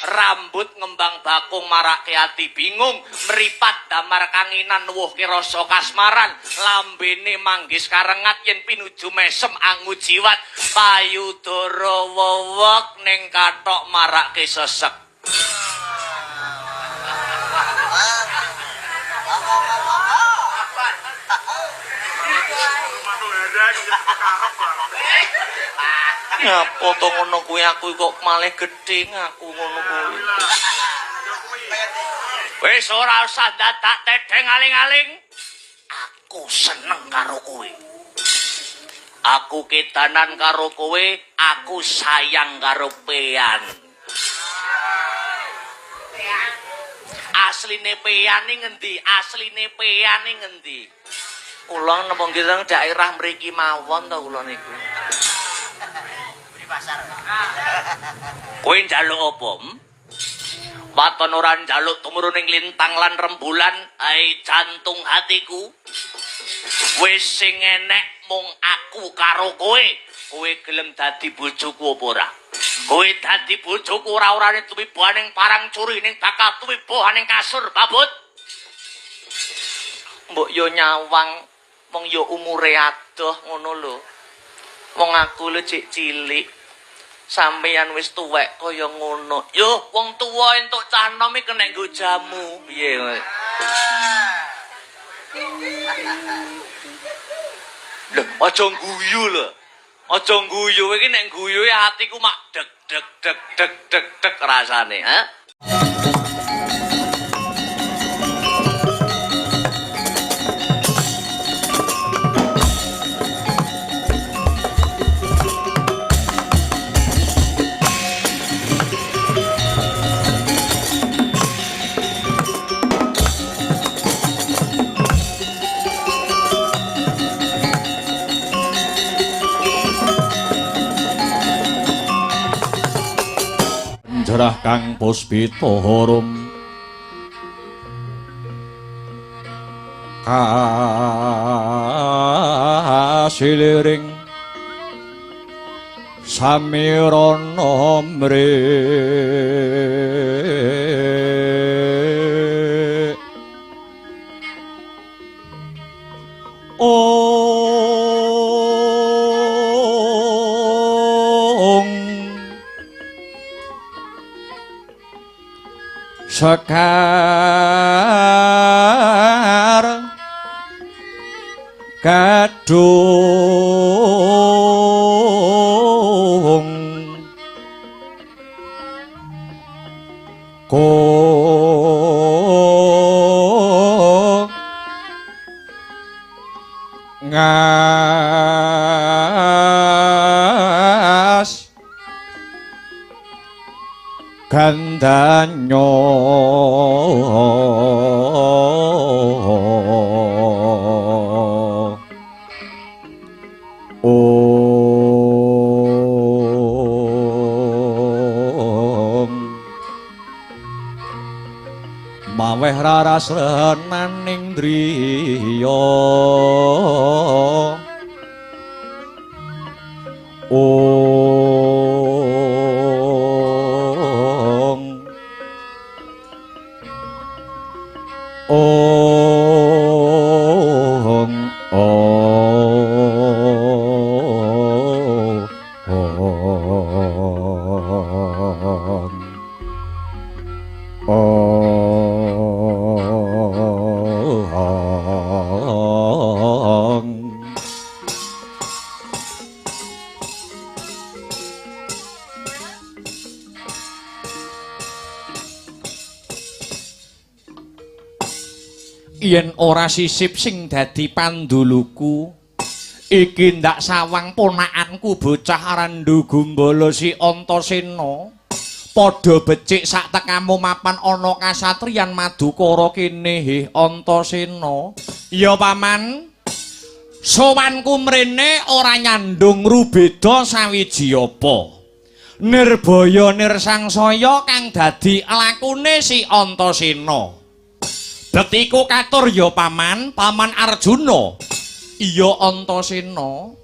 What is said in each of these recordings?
Rambut ngembang bakung marake ati bingung, mripat damar kanginan nuwuhke rasa kasmaran, lambene manggis karengat yen pinuju mesem angu jiwat, payudara wewek ning kathok marake sesek. Ngapa to ngono kuwi, aku kok malih gedhe aku ngono kuwi. Wis ora usah dadak tedeng aling-aling. Aku seneng karo kowe. Aku kedanan karo kowe, aku sayang karo pean. Asline pean iki ngendi? Asline pean iki ngendi? Kula napa nggih daerah mriki mawon to kula niku. Kowe njaluk apa? Waton ora njaluk tumurun ning lintang lan rembulan, ai jantung hatiku. Wis sing enek mung aku karo kowe. Kowe gelem dadi bojoku apa ora? Kowe dadi bojoku ora-orane tumiba ning parang curi ning bakal tumiba ning kasur babut. Mbok yo nyawang wong yo umure adoh ngono lho. Wong aku lho cek cilik. Sampeyan wis tuwek kaya ngono. Yo wong tuwa entuk cah nom iki kena nggo jamu. Piye kowe? Lho, aja guyu lho. Aja guyu iki, nek guyu atiku mak deg deg deg deg deg deg rasane, ha? Jerah kang puspita harum kasiliring samirana mre ong sekar kadung ko ngas gandanyo ong maweh raras renaning driya ong ong ong ong. Yen ora sisip sing dadi panduluku iki ndak sawang ponakanku bocah Randu Gumbala si Antasena padha becik sak tekamu mapan ana kasatriyan Madukara kene. He Antasena. Ya paman, sowanku mrene ora nyandung rubeda sawiji apa. Nirbaya nirsangsaya kang dadi lakune si Antasena. Betiku katur ya paman, paman Arjuna. Iya Antasena.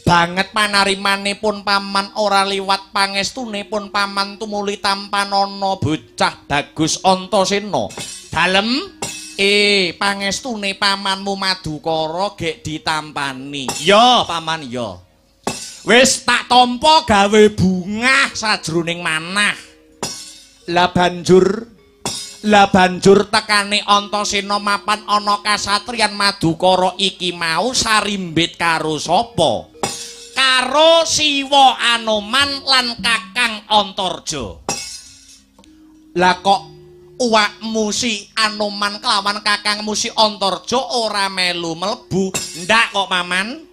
Banget panarimanipun paman ora liwat pangestunipun paman tumuli tampanana bocah bagus Antasena. Dalem pangestune pamanmu Madukara gek ditampani. Ya, paman ya. Wis tak tampa gawe bungah sajroning manah. Lah banjur tekane Antasena mapan ana kasatriyan Madukara iki mau sarimbit karo sapa? Karo Siwa Anoman lan Kakang Antarja. Lah kok uwakmu si Anoman kelawan kakangmu si Antarja ora melu mlebu? Ndak kok paman.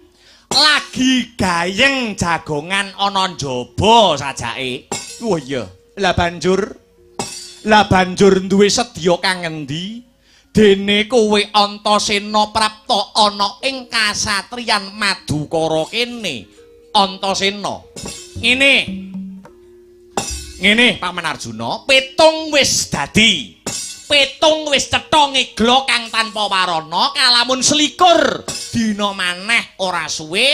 Lagi gayeng jagongan ana njaba sajake. Oh iya. Lah banjur duwe sedya kang ngendi? Dene kowe Antasena prapta ana ing kasatriyan Madukara kene. Antasena. Ngene Paman Arjuna, petung wis dadi. Petung wis cetha ngegla kang tanpa warana kalamun 21 dina maneh ora suwe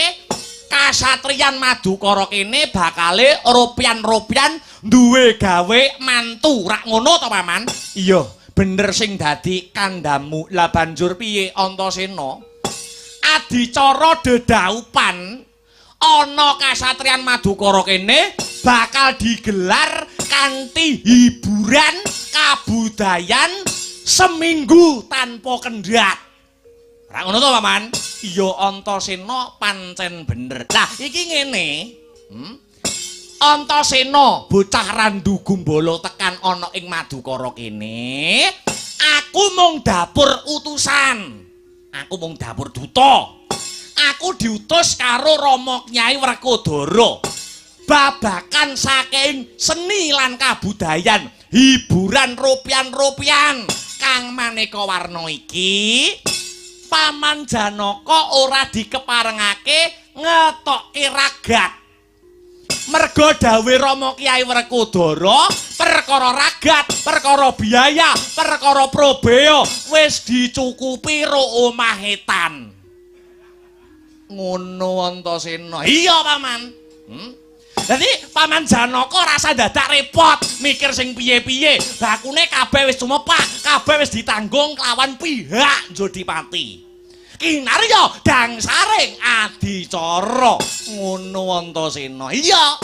kasatriyan Madukara kene bakale ropian-ropian duwe gawe mantu. Rak ngono to Paman? Iya, bener sing dadi kandhamu. Lah banjur piye Antasena? Adicara dedaupan ana kasatriyan Madukara kene bakal digelar kanthi hiburan kabudayan seminggu tanpa kendhat. Ora ngono to, Paman? Iya Antasena pancen bener. Lah iki ngene, Antasena bocah Randu Gumbala tekan ana ing Madukara kene, aku mung dapur utusan. Aku mung dapur duta. Aku diutus karo Rama Kyai Werkudara. Babakan saking seni lan kabudayan, hiburan ropian-ropian kang maneka warna iki, Paman Janaka ora dikeparengake ngetokke ragat. Merga dawuhe Rama Kyai Werkudara, perkara ragat, perkara biaya, perkara probea wis dicukupi ro omah etan. Ngono Antasena. Iya, Paman. Dadi Paman Janaka rasa dadak repot mikir sing piye-piye. Bakune kabeh wis tumepak, kabeh wis ditanggung kelawan pihak Jodipati. Kinarya dangsaring adicara. Ngono Antasena. Iya.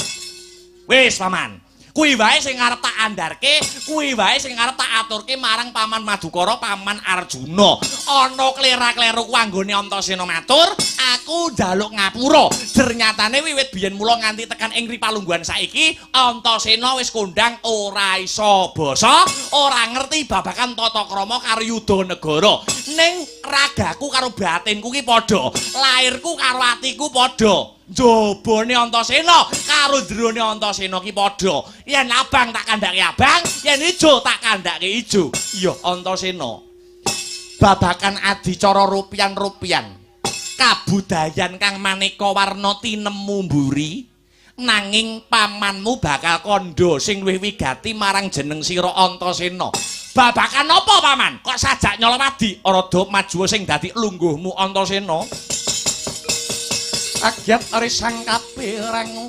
Wis, Paman. Kuwi wae sing arep tak andharke, kuwi wae sing arep tak aturke marang Paman Madukara, Paman Arjuna. Ana klera-kleru ku anggone Antasena matur, aku njaluk ngapura. Jernyatane wiwit biyen mula nganti tekan ing ripalungguhan saiki, Antasena wis kondang ora iso basa, ora ngerti babagan tata krama karo yuda negara. Ning ragaku karo batinku ki padha, lairku karo atiku padha. Njabane Antasena karo jerone Antasena ki padha. Yen abang tak kandhake abang, yen ijo tak kandhake ijo. Iya Antasena. Babakan adicara rupian-rupian, kabudayan kang maneka warna tinemu mburi, nanging pamanmu bakal kandha sing luwih wigati marang jeneng sira Antasena. Babakan apa, Paman? Kok sajak nyolowadi rada maju sing dadi lungguhmu Antasena? Agyat risang kapirang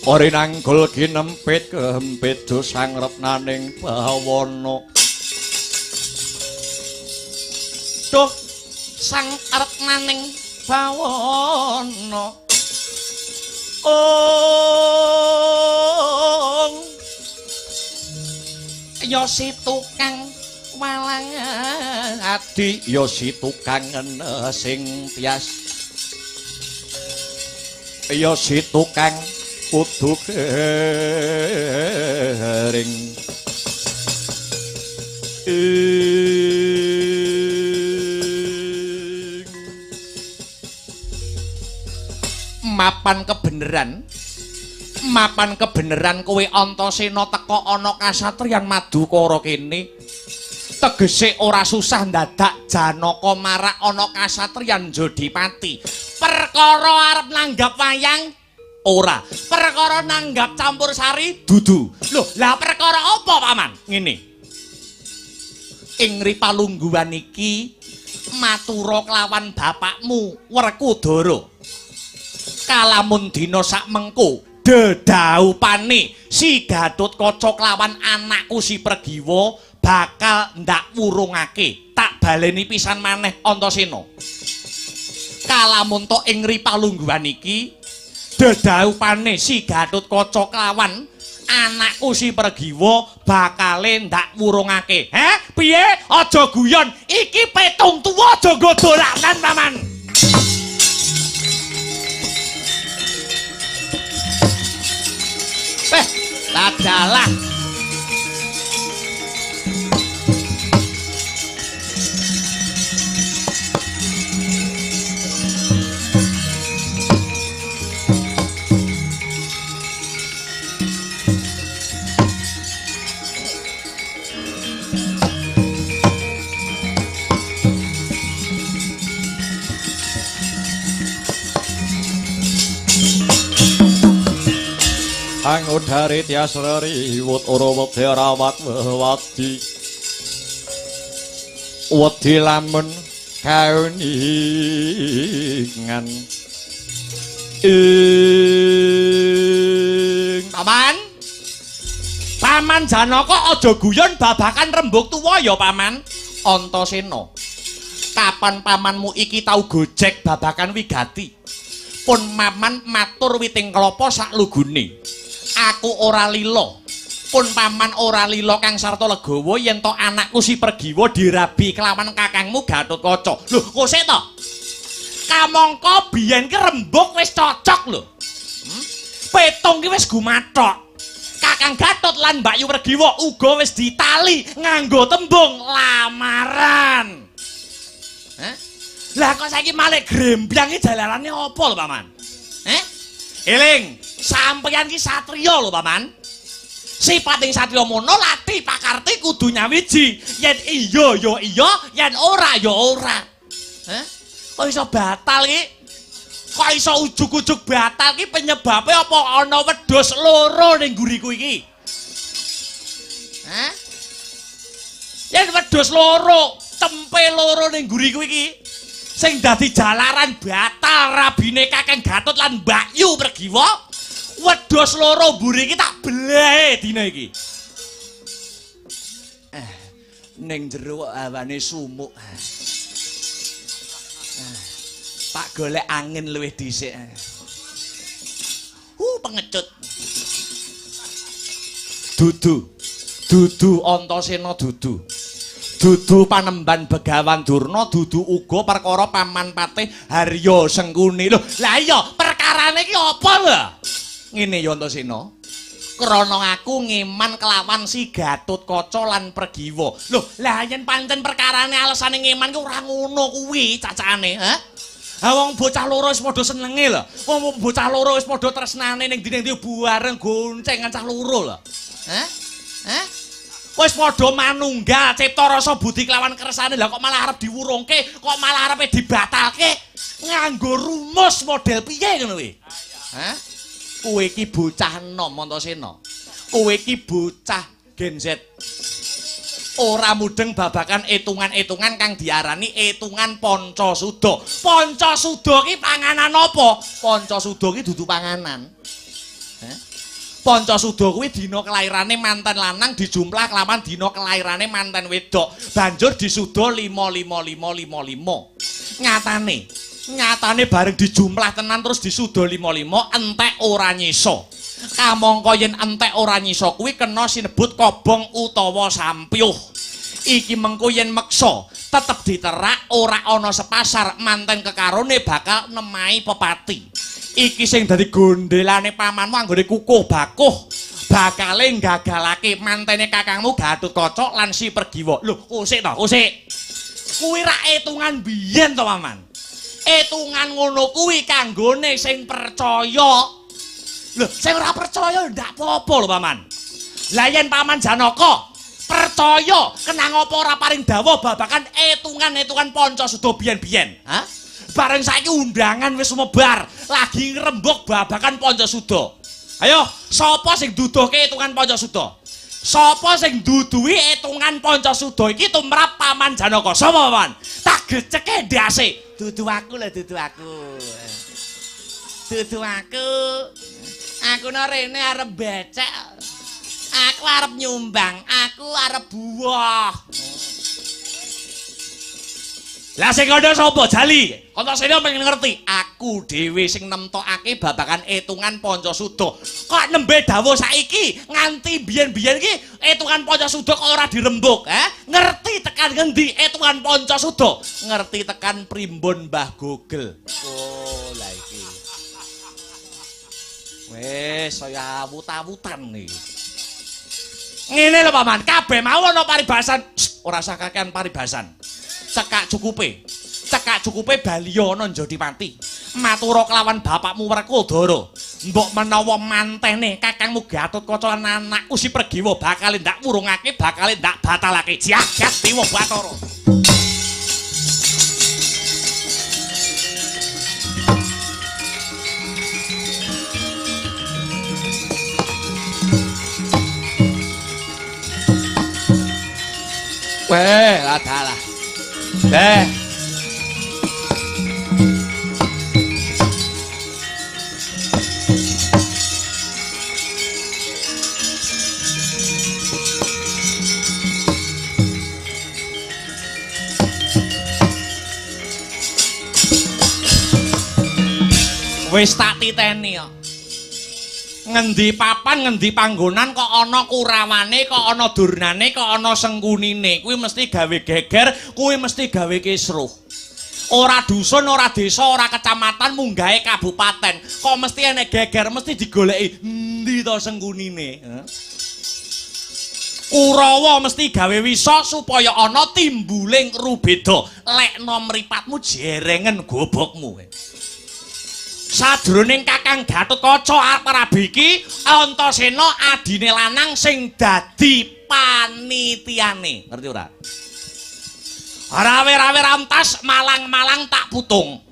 ori nanggul kinempit kehempit dosang repnaning bawana. Duh sang repnaning bawana. Ong ya si tukang walang adi, ya si tukang sing tias, ya si tukang kudu kering. Mapan kebeneran, mapan kebeneran kowe Antasena teka ana kasatriyan Madukara kene. Tegese ora susah ndadak Janaka marak ana kasatriyan Jodipati. Perkara arep nanggap wayang ora, perkara nanggap campur sari dudu. Lho, lah perkara apa, Paman? Ngene. Ing ripalungguhan iki matura kelawan bapakmu Werkudara. Kalamun dina sak mengko dedaupane si Gatotkaca kelawan anakku si Pregiwa bakal ndak wurungake. Tak baleni pisan maneh Antasena. Kalamun to ing ripalungguhan iki dedaupane si Gatotkaca kelawan anakku si Pregiwa bakale ndak wurungake. Heh, piye? Aja guyon. Iki petung tuwa aja nggo dolanan, Paman. Eh, ladalah. Angudari tias reriwut ora wedi rawat wewadi wedi lamun kauningan ing Paman. Paman Janaka aja guyon babakan rembug tuwa ya, Paman. Antasena, kapan pamanmu iki tau gojek babakan wigati? Pun paman matur witing klapa sak lugune. Aku ora lila. Pun paman ora lila kang sarta legawa yen to anakku si Pregiwa dirabi kelawan kakangmu Gatotkaca. Lho, kok sik to? Kamangka biyen ki rembug wis cocok lho. Petung ki wis gumathok. Kakang Gatot lan Mbakyu Pregiwa uga wis ditali nganggo tembung lamaran. Heh? Lah kok saiki malih grembyang iki jalarane apa lho, Paman? Heh? Eling, sampeyan ki satriya lho, Paman. Sipating satriya mono lati pakarti kudu nyawiji. Yen iya ya iya, yen ora ya ora. Heh? Kok iso batal ki? Kok iso ujug-ujug batal ki penyebabe apa ana wedhus loro ning nguriku iki? Hah? Yen wedhus loro, tempe loro ning nguriku iki sing dadi jalaran batal rabine Kakang Gatot lan Mbakyu Pregiwa, wedhus loro mburi iki tak belahe dina iki. Ning jero awane sumuk. Tak golek angin luwih dhisik. Pengecut. Dudu. Dudu Antasena dudu. Dudu panemban Begawan Durna, dudu uga perkara paman patih Harya Sengkuni. Lho, lah iya, perkarane iki apa lho? Ngene ya Antasena. Krana aku ngeman kelawan si Gatotkaca lan Pregiwa. Lho, lah yen pancen perkarane alesane ngeman ki ora ngono kuwi cacane, ha? Ha wong bocah loro wis padha senenge lho. Wong bocah loro wis padha tresnane ning ndi-ndi bareng goncengan cah loro lho. Hah? Hah? Wis padha manunggal cipta rasa budi kelawan kersane. Lah kok malah arep diwurungke, kok malah arepe dibatalke nganggo rumus model piye ngono kuwi? Hah? Kowe iki bocah enom Antasena. Kowe iki bocah Gen Z. Ora mudeng babakan etungan-etungan kang diarani etungan Pancasuda. Pancasuda ki panganan apa? Pancasuda ki dudu panganan. Heh? Pancasuda kuwi dina kelairane manten lanang dijumlah kelawan dina kelairane manten wedok. Banjur disuda 5 5 5 5 5. Nyatane, nyatane bareng dijumlah tenan terus disuda 5 5 entek ora nyisa. Kamangka yen entek ora nyisa kuwi kena sinebut kobong utawa sampyuh. Iki mengko yen meksa tetep diterak ora ana sepasar manten kekarone bakal nemahi pepati. Iki sing dadi gondelane pamanmu anggone kukuh bakuh bakale gagalake mantene kakangmu Gatotkaca lan si Pregiwa. Lho, kosik to, kosik. Kuwi rak etungan biyen to, Paman. Etungan ngono kuwi kanggone sing percaya. Lho, sing ora percaya ndak apa-apa lho, Paman. Lah yen Paman Janaka percaya, kenang apa ora paring dawuh babakan etungan-etungan Pancasuda biyen-biyen? Hah? Bareng saiki undangan wis sumebar, lagi ngrembug babakan Pancasuda. Ayo, sapa sing duduhke etungan Pancasuda? Sapa sing duduhi etungan Pancasuda iki tumrap Paman Janaka? Sapa, Paman? Tak geceke ndase. Dudu aku lho, dudu aku. Dudu aku. Aku no rene arep becek. Aku arep nyumbang, aku arep buwuh. Lah sing kandha sapa Jali? Antasena pengen ngerti. Aku dhewe sing nemtokake babagan etungan Pancasuda. Kok nembe dawuh saiki nganti biyen-biyen iki etungan Pancasuda kok ora dirembug, eh? Ngerti tekan ngendi etungan Pancasuda? Ngerti tekan primbon Mbah Google. Oh, lah iki. Wis saya awut-awutan iki. Ngene lho Paman, kabeh mau ana paribasan. Ora usah kakean paribasan. Cekak cukupe. Cekak cukupe baliya ana Jodipati. Matura kelawan bapakmu Werkudara. Mbok menawa mantene kakangmu Gatotkaca lan anakku si Pregiwa bakal ndak wurungake, bakal ndak batalake. Jagat Dewa Bathara. Weh, adalah. Deh. Wis tak titeni kok. Ngendi papan, ngendi panggonan kok ana kurawane, kok ana durnane, kok ana sengkunine, kuwi mesti gawe geger, kuwi mesti gawe kisruh. Ora dusun, ora desa, ora kecamatan, munggahe kabupaten, kok mesti enek geger, mesti digoleki endi to sengkunine. Kurawa mesti gawe wisa supaya ana timbuling rubeda. Lekno mripatmu jerengen gobokmu. Sajroning Kakang Gatotkaca arep rabi iki Antasena adine lanang sing dadi panitiane. Ngerti ora? Rawe-rawe rantas malang-malang tak putung.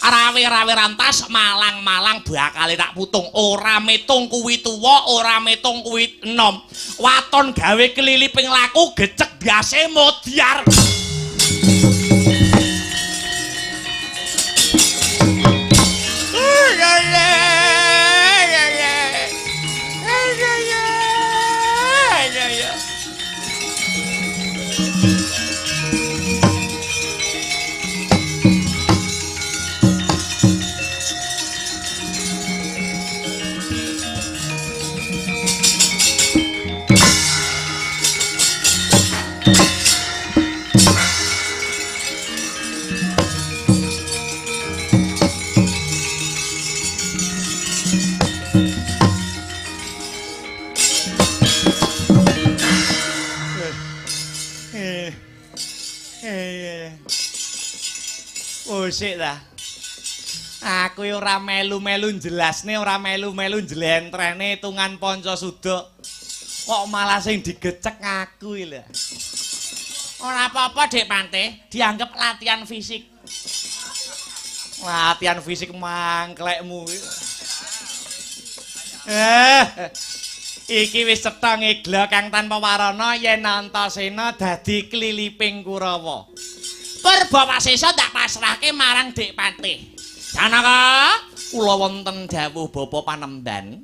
Rawe-rawe rantas malang-malang bakale tak putung. Ora metung kuwi tuwa, ora metung kuwi enom. Waton gawe keliliping laku gecek biase modyar. Sik ta. Aku yo ora melu-melu jelasne, ora melu-melu njlentrehne hitungan Pancasuda. Kok malah sing digecek aku iki lho. Ora apa-apa Dik Pante, dianggap latihan fisik. Latihan fisik mangklekmu iki. Iki wis cetha ngegla kang tanpa warana yen Antasena dadi kliliping Kurawa. Purbawasesa ndak pasrahke marang Dik Patih. Janaka, kula wonten dawuh Bapak Panemban.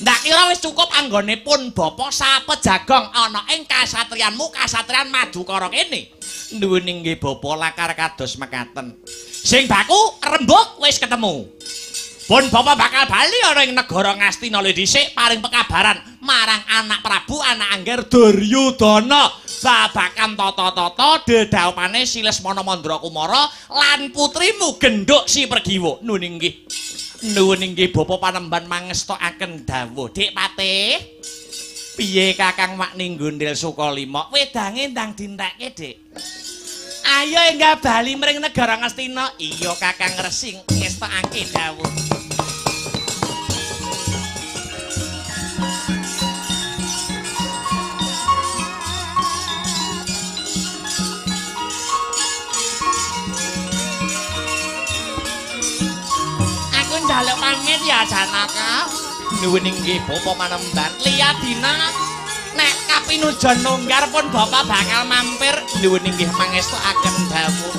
Ndak kira wis cukup anggone pun Bapak sapejagong ana ing kasatriyanmu, kasatriyan Madukara kene. Nuwun inggih Bapak lakar kados mekaten. Sing baku rembug wis ketemu. Pun Bapak bakal bali ana ing negara Ngastina dhisik paring pekabaran marang anak Prabu anak Angger Duryudana babakan tata-tata dedhaupane Si Lesmana Mandra Kumara lan putrimu Gendhuk Si Pregiwa. Nuwun inggih. Nuwun inggih Bapak Panemban mangestokaken dawuh. Dik Patih, piye Kakang Makni Gondel Sukalima? Wedange ndang dintekke, Dik. Ayo enggak bali mring negara Ngastina. Iya Kakang Resi ngestokake dawuh. Aku njaluk pamit ya Janaka. Nuwun inggih Bapak Panemban. Liya dina nek kapinujon nunggar pun Bapak bakal mampir. Nuwun inggih mangestokaken dawuh.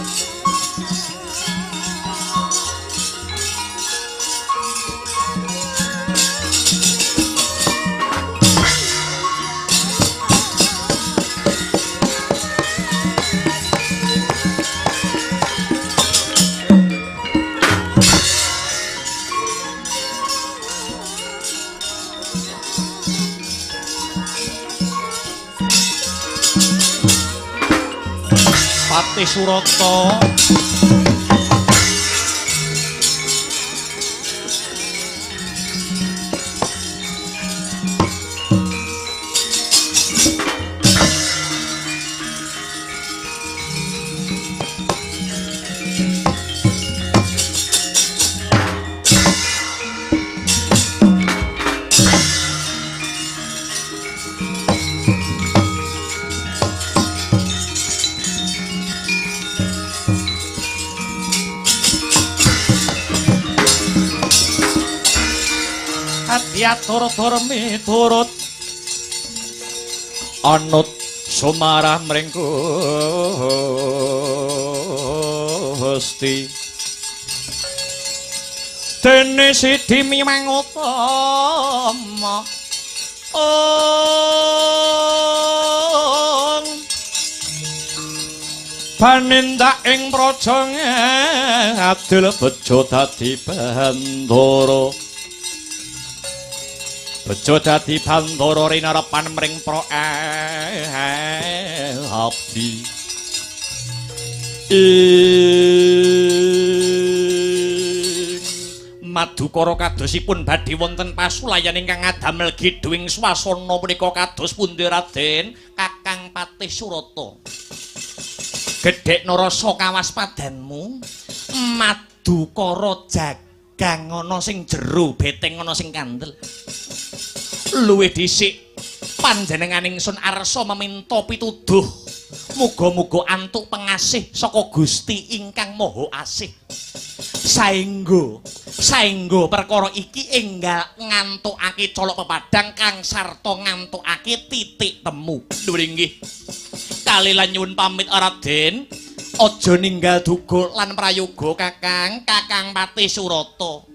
Patih Surata. Diatur-tur miturut anut sumarah mring Gusti. Dene sidi mimang utama ong panindak ing praja ngadil bejo dadi bandara. Bejo dadi bandara rinarepan mring abdi. Madukara kadosipun badhe wonten pasulayan ingkang ngadamel gidhuing swasana punika kados pundi Raden Kakang Patih Surata. Gedhekna rasa kawaspadanmu, Madukara jagang ana sing jero, beteng ana sing kandel. Luwih dhisik panjenengan ingsun arsa meminta pituduh. Muga-muga antuk pengasih saka Gusti ingkang Maha Asih. Saengga, saengga perkara iki enggal ngantukake colok pepadang kang sarta ngantukake titik temu. Dhuwur inggih. Kalilan nyuwun pamit Raden. Aja ninggal duga lan prayoga Kakang, Kakang Patih Surata.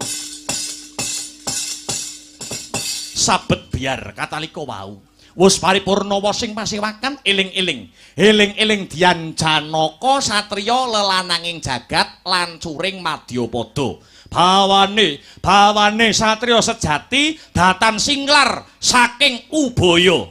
Sabet biar katalika wau. Wus paripurna sing pasewakan eling-eling. Eling-eling Dian Janaka satriya lelananging jagat lan curing madyapada. Bawane, bawane satriya sejati datan singlar saking Ubaya.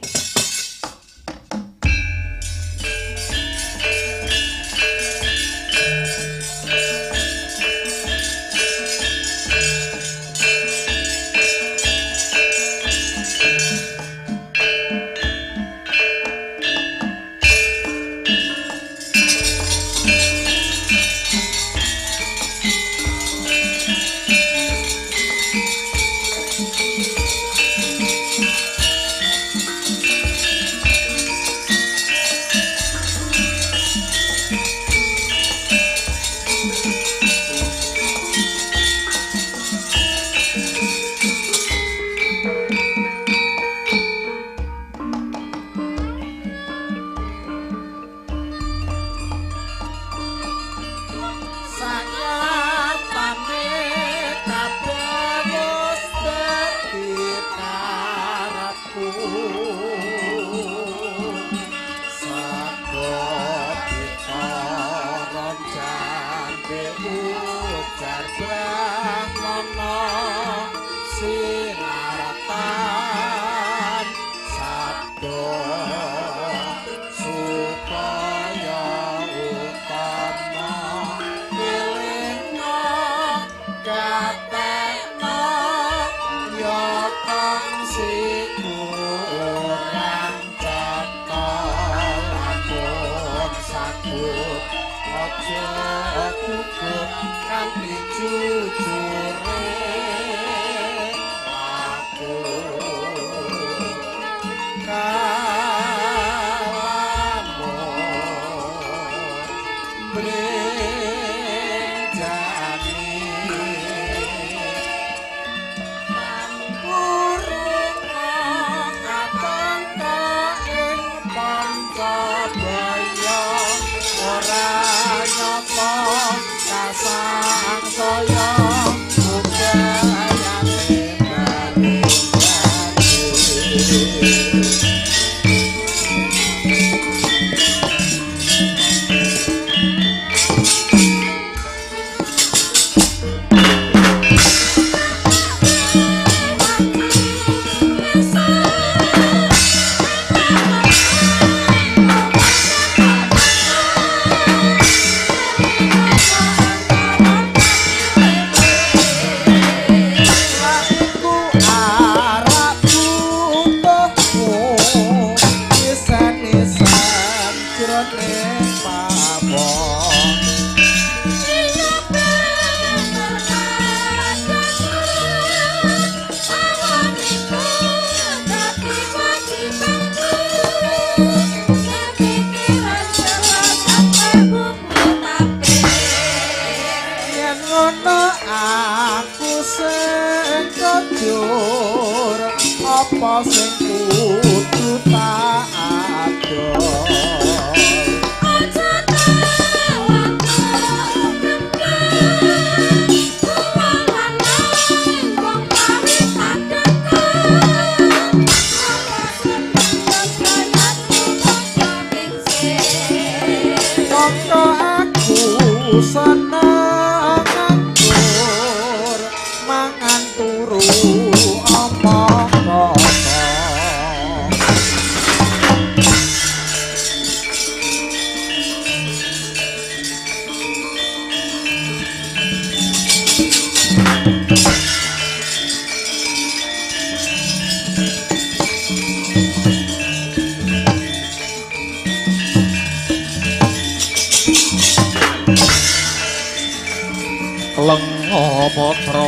Kang siku. ning pawon. Iya bener kandhaku, pawon iku dadi wajibanku. Kepikiran sampe buku tape. Yen ngono aku sing kejur, apa sing kudu tak adol? Aja tawakal kembang, wong lanang wong mari kadekan. Apa seneng kayatku padha kingsir. Mongko aku seneng nganggur, mangan turu omong kosong. Lenga patra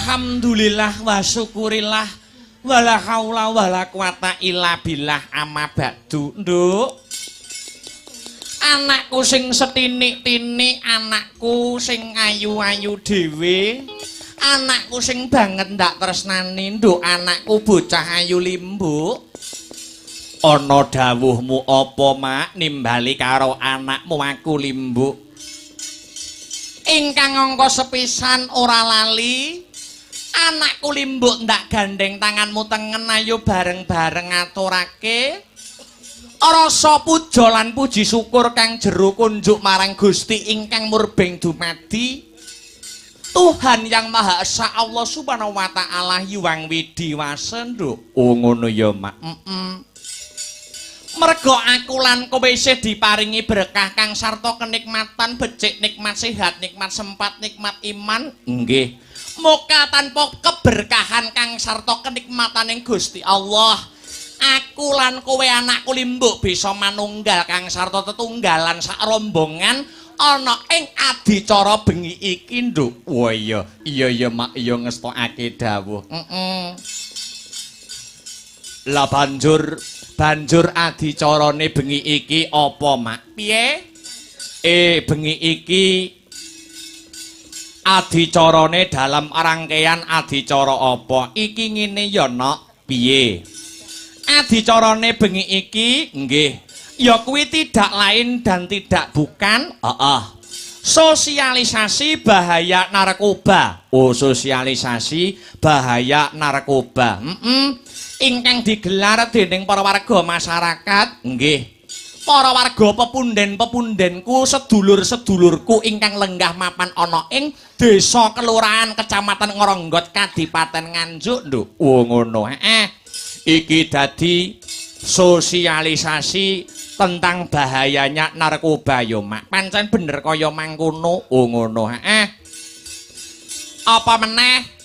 Alhamdulillah wa syukurillah wala haula wala quwata illa billah, amma ba'du. Nduk, anakku sing setinik-tinik, anakku sing ayu-ayu dhewe, anakku sing banget ndak tresnani, nduk, anakku bocah ayu Limbuk. Ana dawuhmu apa, Mak, nimbali karo anakmu aku Limbuk? Ingkang angka sepisan ora lali, anakku Limbuk ndak gandeng tanganmu tengen, ayo bareng-bareng ngaturake rasa puja lan puji syukur kang jero kunjuk marang Gusti ingkang murbeng dumadi, Tuhan Yang Maha Esa, Allah Subhanahu wa Taala Hyang Widhi Wasa, nduk. Oh, ngono ya, Mak. Merga aku lan kowe isih diparingi berkah kang sarta kenikmatan becik, nikmat sehat, nikmat sempat, nikmat iman. Nggih. Moga tanpa keberkahan kang sarta kenikmataning Gusti Allah, aku lan kowe, anakku Limbuk, bisa manunggal kang sarta tetunggalan sak rombongan ana ing adicara bengi iki, nduk. Wah iya, iya iya Mak, iya ngestokake dawuh. Heeh. Lah banjur banjur adicarane bengi iki apa, Mak? Piye? Bengi iki adicarane dalam rangkaian adicara apa? Iki ngene ya, Nok. Piye? Adicarane bengi iki nggih ya kuwi tidak lain dan tidak bukan, heeh, sosialisasi bahaya narkoba. Oh, sosialisasi bahaya narkoba. Ingkang digelar dening para warga masyarakat, nggih. Para warga pepunden-pepundenku, sedulur-sedulurku ingkang lenggah mapan ana ing desa, kelurahan, kecamatan Ngronggot, Kadipaten Nganjuk, nduk. Oh, ngono. Heeh. Iki dadi sosialisasi tentang bahayanya narkoba yo, Mak. Pancen bener kaya mangkono. Oh, ngono. Heeh. Apa meneh?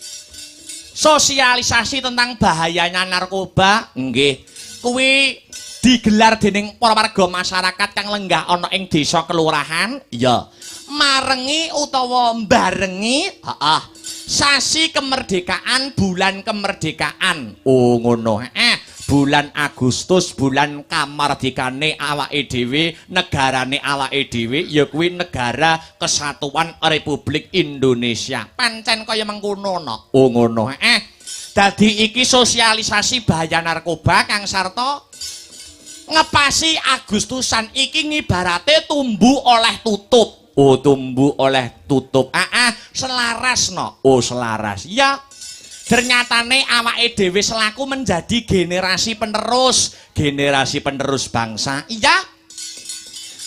Sosialisasi tentang bahayanya narkoba, nggih. Kuwi digelar dening para warga masyarakat kang lenggah ana ing desa kelurahan, iya. Marengi utawa barengi, heeh, sasi kemerdekaan, bulan kemerdekaan. Oh, ngono. Heeh. Bulan Agustus, bulan kamardikane awake dhewe, negarane awake dhewe ya kuwi Negara Kesatuan Republik Indonesia. Pancen kaya mengkono no. Oh, ngono. Heeh. Dadi iki sosialisasi bahaya narkoba kang sarta ngepasi Agustusan iki ngibarate tumbu oleh tutup. Oh, tumbu oleh tutup. Ah, selaras no. Oh, selaras. Ya. Ternyatane awake dhewe selaku menjadi generasi penerus bangsa. Iya.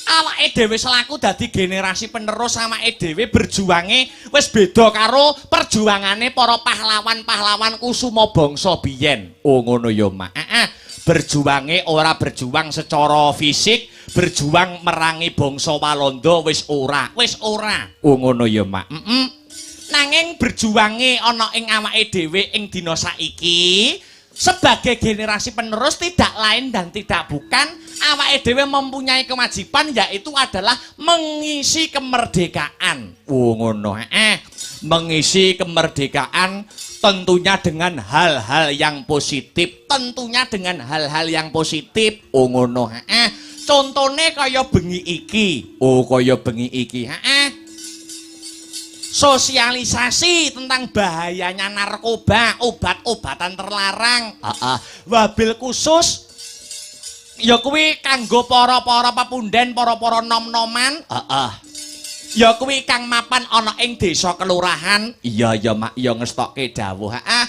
Awake dhewe selaku dadi generasi penerus, awake dhewe berjuange wis beda karo perjuangane para pahlawan-pahlawan kusuma bangsa biyen. Oh, ngono ya, Mak. Heeh. Berjuange ora berjuang secara fisik, berjuang merangi bangsa Walanda wis ora, wis ora. Oh, ngono ya, Mak. Heeh. Nanging berjuange ana ing awake dhewe ing dina saiki sebagai generasi penerus tidak lain dan tidak bukan awake dhewe mempunyai kewajiban, yaitu adalah mengisi kemerdekaan. Oh, ngono. Heeh. Mengisi kemerdekaan tentunya dengan hal-hal yang positif, tentunya dengan hal-hal yang positif. Oh, ngono. Heeh. Contone kaya bengi iki. Oh, kaya bengi iki. Heeh. Sosialisasi tentang bahayanya narkoba, obat-obatan terlarang. Heeh. Wabil khusus ya kuwi kanggo para-para pepunden, para-para nom-noman. Heeh. Ya kuwi kang mapan ana ing desa kelurahan. Iya ya, Mak, ya ngestokke dawuh. Heeh.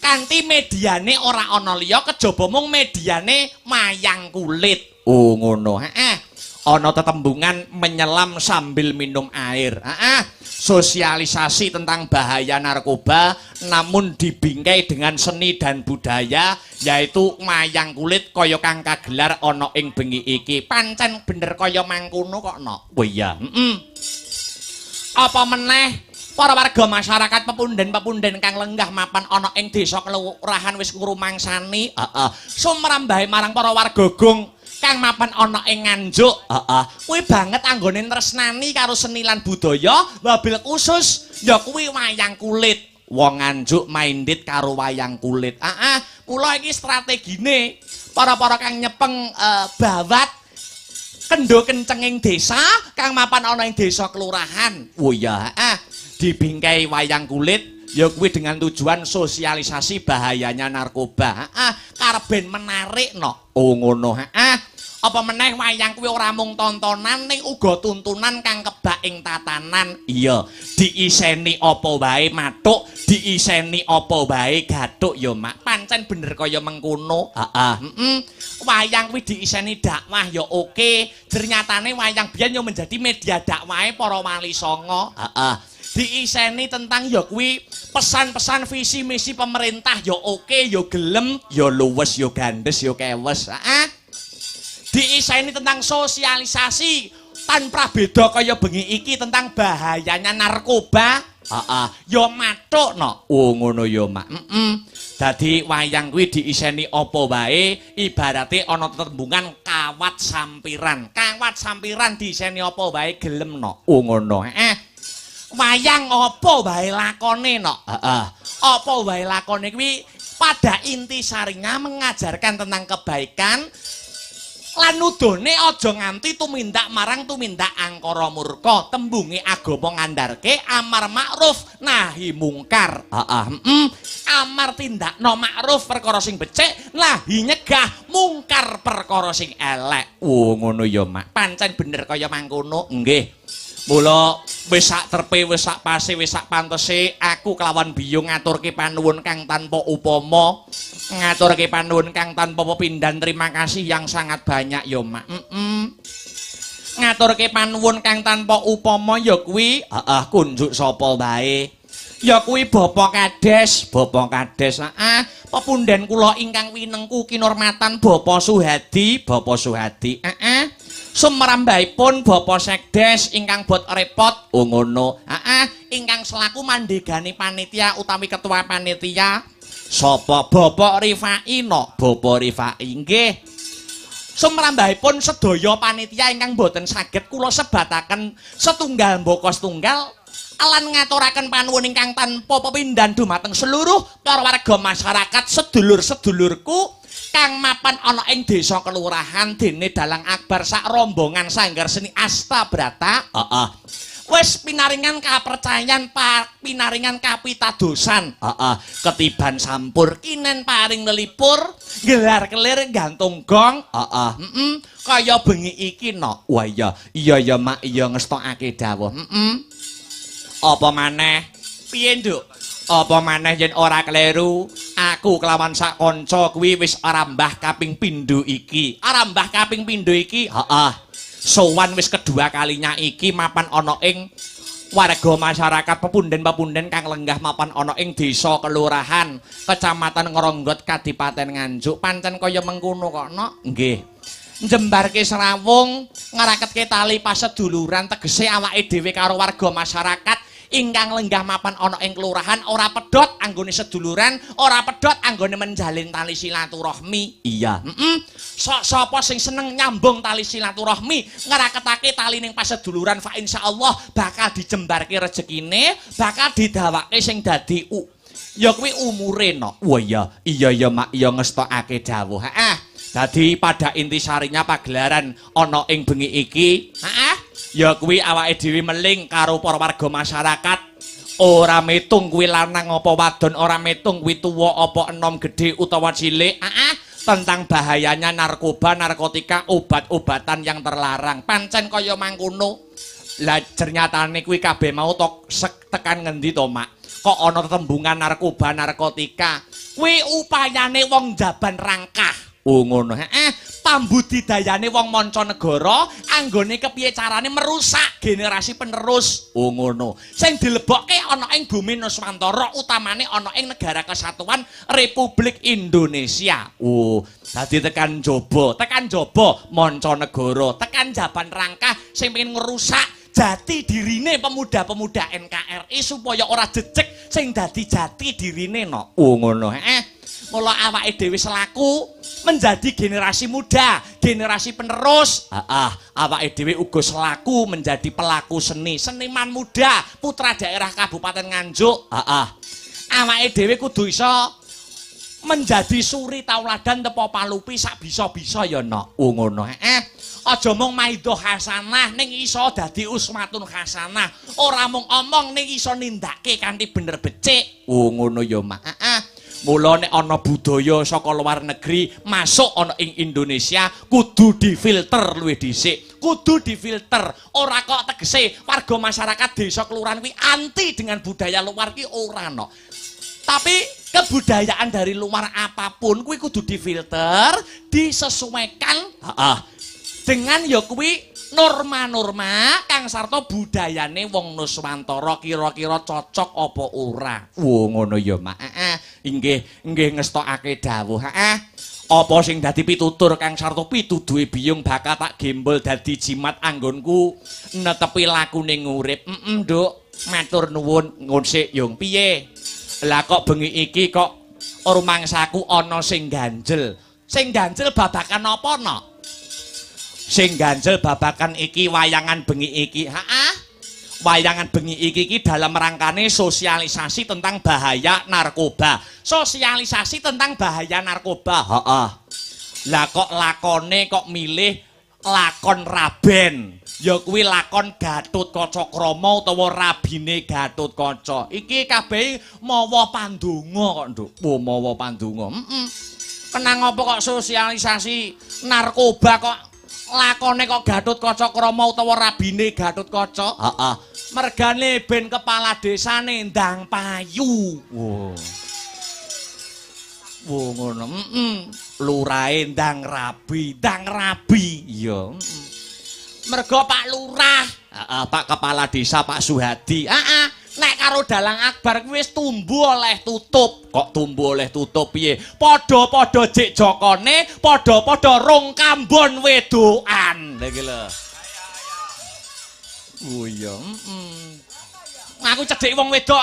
Kanthi mediane ora ana liya kejaba mung mediane wayang kulit. Oh, ngono. Heeh. Ana tetembungan menyelam sambil minum air. Heeh. Sosialisasi tentang bahaya narkoba namun dibingkai dengan seni dan budaya, yaitu wayang kulit kaya kang kagelar ana ing bengi iki. Pancen bener kaya mangkono kok no. Oh iya. Heeh. Apa meneh para warga masyarakat pepunden-pepunden kang lenggah mapan ana ing desa kelurahan wis ngrumangsani, heeh, sumrambahe marang para warga gong kang mapan ana ing Nganjuk, heeh, kuwi banget anggone tresnani karo seni lan budaya, wabil khusus ya kuwi wayang kulit. Wong Nganjuk minded karo wayang kulit. Mula iki strategine para-para kang nyepeng bawat kendo kencenging desa kang mapan ana ing desa kelurahan. Oh iya, dibingkai wayang kulit ya kuwi dengan tujuan sosialisasi bahayanya narkoba. Karep ben menarik no. Oh ngono, Apa meneh wayang kuwi ora mung tontonan ning uga tuntunan kang kebak ing tatanan. Iya, diiseni apa wae mathuk, diiseni apa wae gathuk ya, Mak. Pancen bener kaya mengkono. Wayang kuwi diiseni dakwah ya oke. Jernyatane wayang biyen ya menjadi media dakwahe para wali songo. Diiseni tentang ya kuwi pesan-pesan visi misi pemerintah ya oke, ya gelem, ya luwes, ya gandes, ya kewes. Diiseni tentang sosialisasi tanpa beda kaya bengi iki tentang bahayanya narkoba. Ya mathuk no. Oh ngono ya, Mak. Dadi wayang kuwi diiseni apa wae, ibarate ana tetembungan kawat sampiran. Kawat sampiran diiseni apa wae gelem no. Oh ngono. Wayang apa wae lakone no. Apa wae lakone kuwi pada inti sarinya mengajarkan tentang kebaikan lan nudone aja nganti tumindak marang tumindak angkara murka. Tembunge agama ngandharke amar ma'ruf nahi mungkar. Amar tindakno ma'ruf perkara sing becik, nahi nyegah mungkar perkara sing elek. Oh ngono ya, Mak. Pancen bener kaya mangkono. Nggih. Mula wis sak trepe, wis sak pase, wis sak pantese aku kelawan biyung ngaturke panuwun kang tanpa upama, ngaturke panuwun kang tanpa pepindhan. Terima kasih yang sangat banyak ya, Mak. Ngaturke panuwun kang tanpa upama ya kuwi kunjuk sapa wae. Ya kuwi Bapak Kades, Bapak Kades. Pepunden kula ingkang winengku kinurmatan Bapak Suhadi, Bapak Suhadi. Sumrambahipun Bapak Sekdes ingkang bot repot. Oh ngono. Ingkang selaku mandegani panitia utawi ketua panitia sapa? Bapak Rifai no. Bapak Rifai nggih. Sumrambahipun sedaya panitia ingkang boten saged kula sebataken setunggal mbaka setunggal lan ngaturaken panuwun ingkang tanpa pepindhan dumateng seluruh para warga masyarakat sedulur-sedulurku kang mapan ana ing desa kelurahan dene Dalang Akbar sak rombongan Sanggar Seni Asta Brata. Wis pinaringan kapercayan, pinaringan kapitadosan. Ketiban sampur kinen paring lelipur, gelar kelir gantung gong. Kaya bengi iki no. Wah iya, iya ya Mak, iya ngestokake dawuh. Apa maneh? Piye, Nduk? Apa maneh yen ora kleru, aku kelawan sak kanca kuwi wis ora mbah kaping pindho iki. Ora mbah kaping pindho iki? Sowan wis kedua kalinya iki mapan ana ing warga masyarakat pepunden-pepunden kang lenggah mapan ana ing desa kelurahan Kecamatan Ngronggot Kadipaten Nganjuk. Pancen kaya mengkono kok, no? Nggih. Njembarke srawung, ngraketke tali paseduluran, tegese awake dhewe karo warga masyarakat ingkang lenggah mapan ana ing kelurahan ora pedhot anggone seduluran, ora pedhot anggone menjalin tali silaturahmi. Iya. Sok sapa sing seneng nyambung tali silaturahmi, ngraketake tali ning paseduluran, fa insyaallah bakal dijembarke rezekine, bakal didawake sing dadi ya kuwi umure no. Wah iya, iya ya Mak, iya ngestokake dawuh. Dadi pada intisarinya pagelaran ana ing bengi iki, ya kuwi awake dhewe meling karo para warga masyarakat. Ora metung kuwi lanang apa wadon, ora metung kuwi tuwa apa enom, gedhe utawa cilik. Tentang bahayanya narkoba, narkotika, obat-obatan yang terlarang. Pancen kaya mangkono. Lah jernyatane kuwi kabeh mau tok tekan ngendi to, Mak? Kok ana tetembungan narkoba, narkotika? Kuwi upayane wong jaban rangkah. Oh ngono. Pambudidayane wong mancanegara anggone kepiye carane merusak generasi penerus. Oh ngono. Sing dilebokke ana ing bumi Nuswantara, utamane ana ing Negara Kesatuan Republik Indonesia. Oh, dadi tekan jaba mancanegara, tekan jaban rangkah sing pengen ngerusak jati dirine pemuda-pemuda NKRI supaya ora jejeg sing dadi jati dirine no. Oh ngono. Mula awake dhewe selaku menjadi generasi muda, generasi penerus. Awake dhewe uga selaku menjadi pelaku seni, seniman muda, putra daerah Kabupaten Nganjuk. Awake dhewe kudu iso menjadi suri tauladan tepa palupi sak bisa-bisa ya nok. Oh ngono. Aja mung maidho hasanah ning iso dadi uswatun hasanah. Ora mung omong ning iso nindakake kanthi bener becik. Oh ngono ya mak. Mula nek ana budaya saka luar negeri masuk ana ing Indonesia kudu difilter luwih dhisik. Kudu difilter. Ora kok tegese warga masyarakat desa kelurahan kuwi anti dengan budaya luar ki ora no. Tapi kebudayaan dari luar apapun kuwi kudu difilter, disesuaikan dengan ya kuwi norma-norma kang sarta budayane wong Nuswantara kira-kira cocok apa ora. Wo ngono ya mak. Inggih, inggih ngestokake dawuh. Apa sing dadi pitutur kang sarta pituduhe biyung bakal tak gembol dadi jimat anggonku netepi lakune urip. Nduk, matur nuwun ngonsik yung piye? Lah kok bengi iki kok rumangsaku ana sing ganjel. Sing ganjel babakan apa nok? Sing ganjel babakan iki wayangan bengi iki. Wayangan bengi iki iki dalam rangkane sosialisasi tentang bahaya narkoba. Sosialisasi tentang bahaya narkoba. Lah kok lakone kok milih lakon Raben. Ya kuwi lakon Gatotkaca Krama utawa Rabine Gatotkaca. Iki kabeh mawa pandonga kok, Nduk. Oh, mawa pandonga. Kenang apa kok sosialisasi narkoba kok lakone kok Gatotkaca Krama utawa Rabine Gatotkaca? Mergane ben kepala desane ndang payu. Wo. Wo ngono. Lurahe ndang rabi, ndang rabi. Iya. Mergo Pak Lurah, Pak Kepala Desa Pak Suhadi. Nek karo Dalang Akbar kuwi wis tumbu oleh tutup. Kok tumbu oleh tutup piye? Padha-padha jek jokone, padha-padha rong kambon wedokan. Lha iki lho. Oh iya, Aku cedhek wong wedok,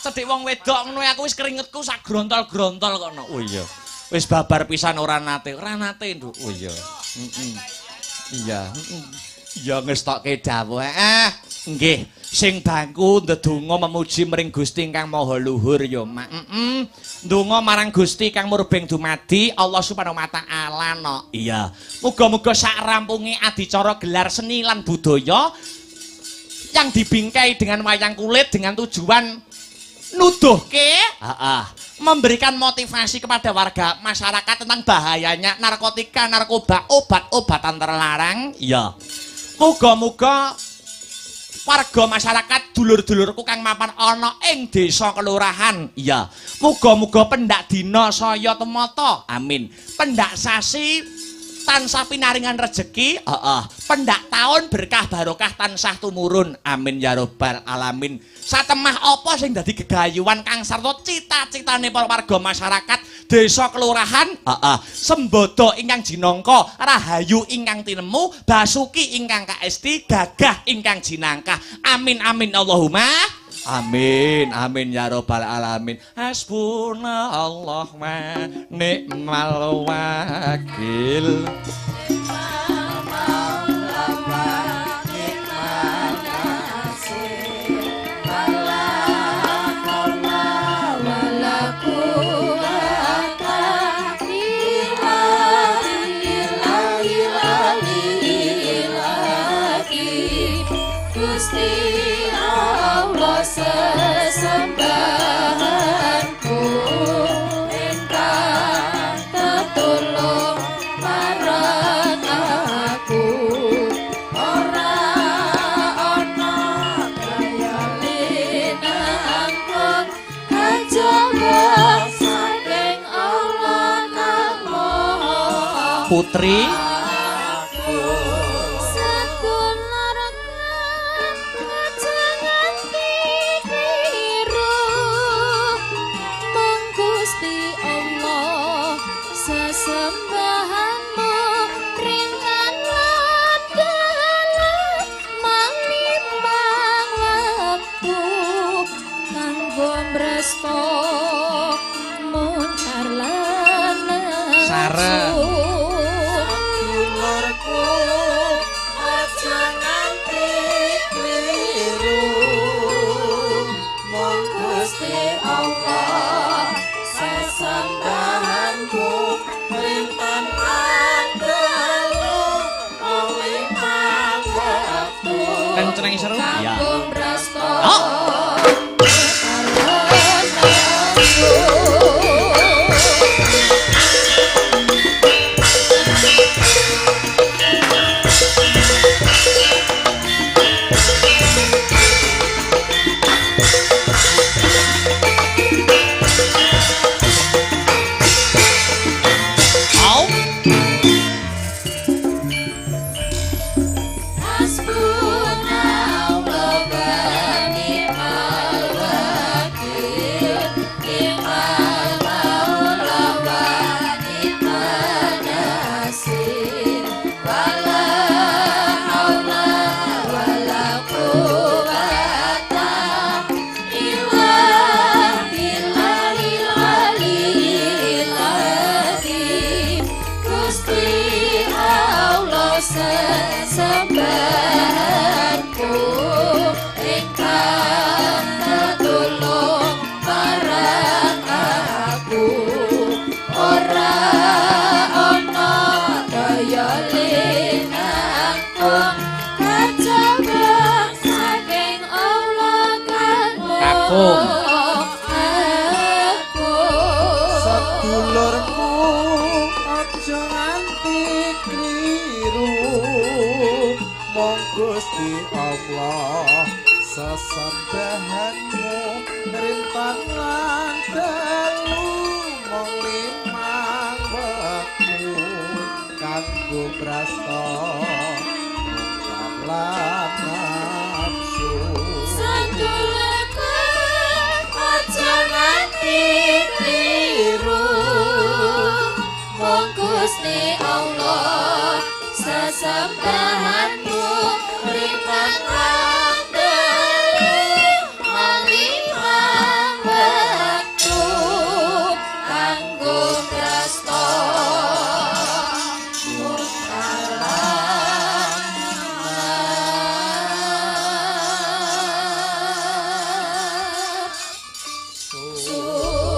cedhek wong wedok ngono aku wis keringetku sak grontol-grontol kok no. Oh iya. Wis babar pisan ora nate, ora nate, Nduk. Oh iya. Iya, ya ngestokke dawuh. Nggih, sing bangku ndedonga memuji mring Gusti ingkang Maha Luhur ya, Mak. Ndonga marang Gusti kang murbeng dumadi Allah Subhanahu wa taala no. Iya. Muga-muga sak rampunge adicara gelar seni lan budaya yang dibingkai dengan wayang kulit dengan tujuan nuduhke, memberikan motivasi kepada warga masyarakat tentang bahayanya narkotika, narkoba, obat-obatan terlarang. Iya. Muga-muga warga masyarakat dulur-dulurku kang mapan ana ing desa kelurahan. Iya. Muga-muga pendak dina saya tumata. Amin. Pendak sasi tansah pinaringan rejeki. Pendak taun berkah barokah tansah tumurun. Amin ya robbal alamin. Satemah apa sing dadi gegayuhan kang sarta cita-citane para warga masyarakat desa kelurahan? Sembodo ingkang jinangka, rahayu ingkang tinemu, basuki ingkang kaesti, gagah ingkang jinangkah. Amin amin Allahumma. Amin amin ya robbal alamin. Hasbunallah wa ni'mal wakil. Sesembahanku ingkang tetulung marang aku, ora ana kaya linangkung kajaba saking Allah kang Maha Putri. Sesembahanmu ringan lan dalan manimbang wektu kanggo mresto muncar lan nafsu. Dulurku aja nganti kliru mung Gusti Allah. Gusti Allah sesembahanmu rintan lan dalu mung limang wektu kanggo prasta mungkar lan nafsu. Sedulurku aja nganti kliru, mung Gusti Allah sesembahanmu rintan lan dalu mung limang wektu kanggo prasta mungkar lan nafsu.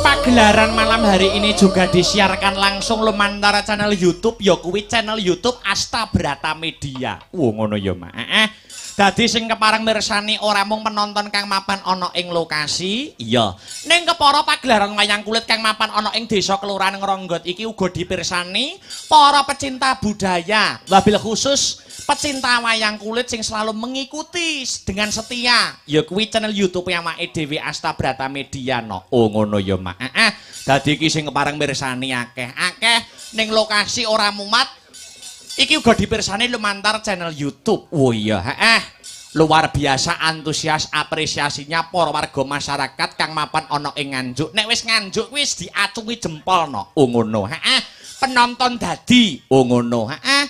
Pagelaran malam hari ini juga disiarkan langsung lumantar channel YouTube, ya kuwi channel YouTube Asta Brata Media. Wo ngono ya, Mak. Heeh. Dadi sing kepareng mirsani ora mung penonton kang mapan ana ing lokasi, iya. Ning kepara pagelaran wayang kulit kang mapan ana ing desa Kelurahan Ngronggot iki uga dipirsani para pecinta budaya, wabil khusus pecinta wayang kulit sing selalu mengikuti dengan setia. Ya kuwi channel YouTube awake dhewe Asta Brata Media no. Oh ngono ya, Mak. Heeh. Dadi iki sing kepareng mirsani akeh-akeh ning lokasi ora mumat. Iki uga dipirsani lumantar channel YouTube. Oh iya, heeh. Luar biasa antusias apresiasinya para warga masyarakat kang mapan ana ing Nganjuk. Nek wis Nganjuk wis diacungi jempol no. Oh ngono, heeh. Penonton dadi. Oh ngono, heeh.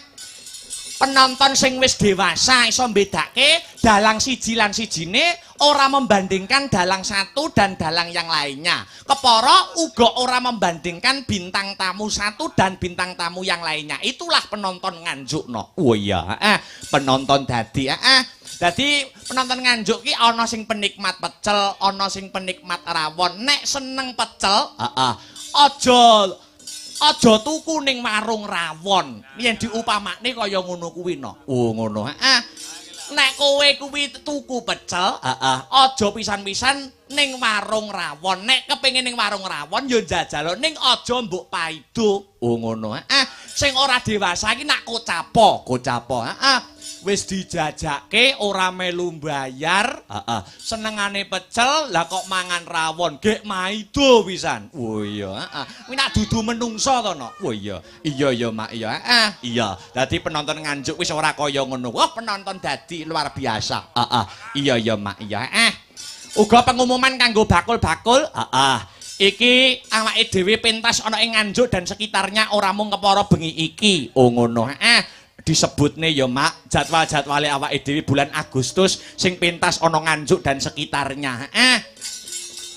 Penonton sing wis dewasa iso mbedake dalang siji lan sijine, ora membandingkan dalang satu dan dalang yang lainnya. Kepara uga ora membandingkan bintang tamu satu dan bintang tamu yang lainnya. Itulah penonton Nganjuk no. Oh iya, heeh. Penonton dadi, heeh. Dadi penonton Nganjuk ki ana sing penikmat pecel, ana sing penikmat rawon. Nek seneng pecel, heeh, aja tuku ning warung rawon. Yen diupamakne kaya ngono kuwi no. Oh ngono, heeh. Nek kowe kuwi tuku pecel, heeh, aja pisan-pisan ning warung rawon. Nek kepengin ning warung rawon ya njajal ning aja mbok paido. Oh ngono, heeh. Sing ora dewasa iki nak kocapo, kocapo, heeh. Wis dijajake ora melu mbayar, heeh. Senengane pecel, lah kok mangan rawon, gek maido pisan. Oh iya, heeh. Kuwi nak dudu menungso to no. Oh iya. Iya ya, Mak, iya, heeh. Iya. Dadi penonton Nganjuk wis ora kaya ngono. Wah, penonton dadi luar biasa. Heeh. Iya ya, Mak, iya, heeh. Uga pengumuman kanggo bakul-bakul, heeh. Iki awake dhewe pentas ana ing Nganjuk dan sekitarnya ora mung kepara bengi iki. Oh ngono, heeh. Disebutne ya, Mak, jadwal-jadwale awake dhewe bulan Agustus sing pentas ana Nganjuk dan sekitarnya. Heeh.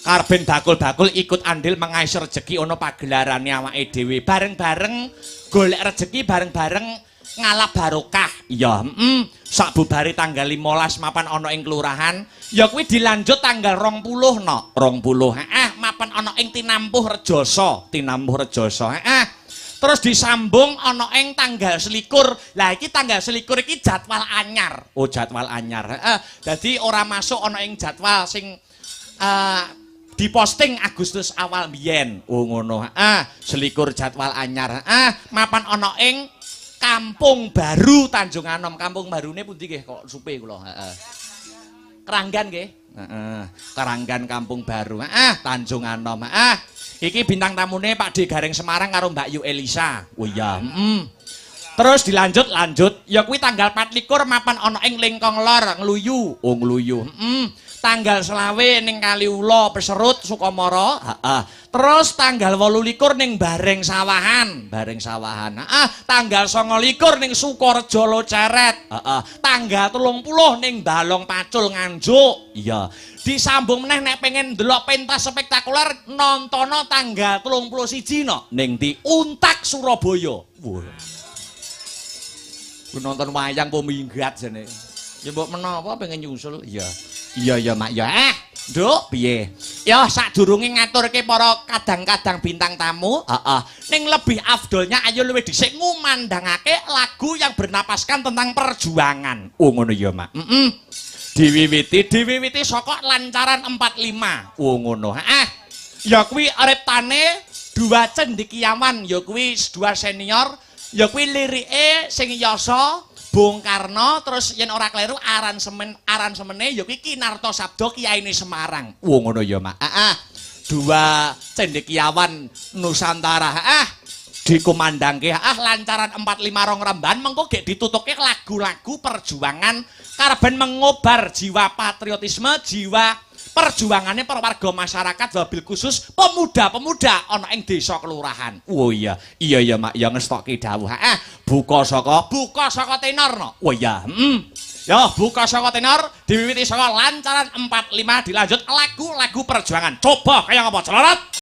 Karben bakul-bakul ikut andil mengais rejeki ana pagelarane awake dhewe. Bareng-bareng golek rejeki, bareng-bareng ngalap barokah. Iya, heeh. Sakbubare tanggal 15 mapan ana ing kelurahan, ya kuwi dilanjut tanggal 20 no. 20. Heeh, mapan ana ing Tinampuh Rejoso, Tinampuh Rejoso. Heeh. Terus disambung ana ing tanggal 21. Lah iki tanggal 21 iki jadwal anyar. Oh, jadwal anyar. Heeh. Dadi ora masuk ana ing jadwal sing diposting Agustus awal biyen. Oh ngono. Heeh, 21 jadwal anyar. Heeh, mapan ana ing Kampung Baru Tanjung Anom. Kampung Barune pundi nggih kok supe kula. Heeh. Keranggan nggih. Heeh, Keranggan Kampung Baru. Heeh, Tanjung Anom. Heeh. Iki bintang tamune Pak D Gareng Semarang karo Mbak Yu Elisa. Oh iya, heeh. Terus dilanjut-lanjut, ya kuwi tanggal 24 mapan ana ing Lengkong Lor Ngluyu. Oh Ngluyu, heeh. Tanggal 25 ning Kaliula Peserut Sukamara, heeh. Terus tanggal 28 ning Bareng Sawahan, Bareng Sawahan. Heeh, tanggal 29 ning Sukorejo Loceret, heeh. Tanggal 30 ning Balong Pacul Nganjuk. Iya. Disambung meneh nek pengen ndelok pentas spektakuler nontono tanggal 31 no ning di Untak Surabaya. Wah. Ku nonton wayang po minggat jane. Ya mbok menapa pengen nyusul. Iya. Iya ya, Mak, ya. Nduk, piye? Ya sadurunge ngaturke para kadang-kadang bintang tamu, heeh. Ning lebih afdolnya ayo luwih dhisik ngumandangake lagu yang bernapaskan tentang perjuangan. Oh ngono ya, Mak. Heeh. Diwiwiti saka lancaran 45. Oh ngono. Heeh. Ya kuwi riptane dua cendekiawan, ya kuwi dua senior, ya kuwi lirike sing yasa Bung Karno terus yen ora kleru aransemene ya kuwi Ki Narto Sabdo kiyaine Semarang. Wo ngono ya, Mak. Heeh. Dua cendekiawan Nusantara. Heeh. Dikumandangke lancaran 45 rong remban mengko gek ditutuke lagu-lagu perjuangan karben mengobar jiwa patriotisme, jiwa perjuangannya para warga masyarakat wabil khusus pemuda-pemuda ana ing desa kelurahan. Oh iya, iya ya Mak, ya ngestokke dawuh. Heeh, buka saka tenor no. Oh iya, heeh. Ya, buka saka tenor diwiwiti saka lancaran 45 dilanjut lagu-lagu perjuangan. Coba kaya ngapa, Celorot?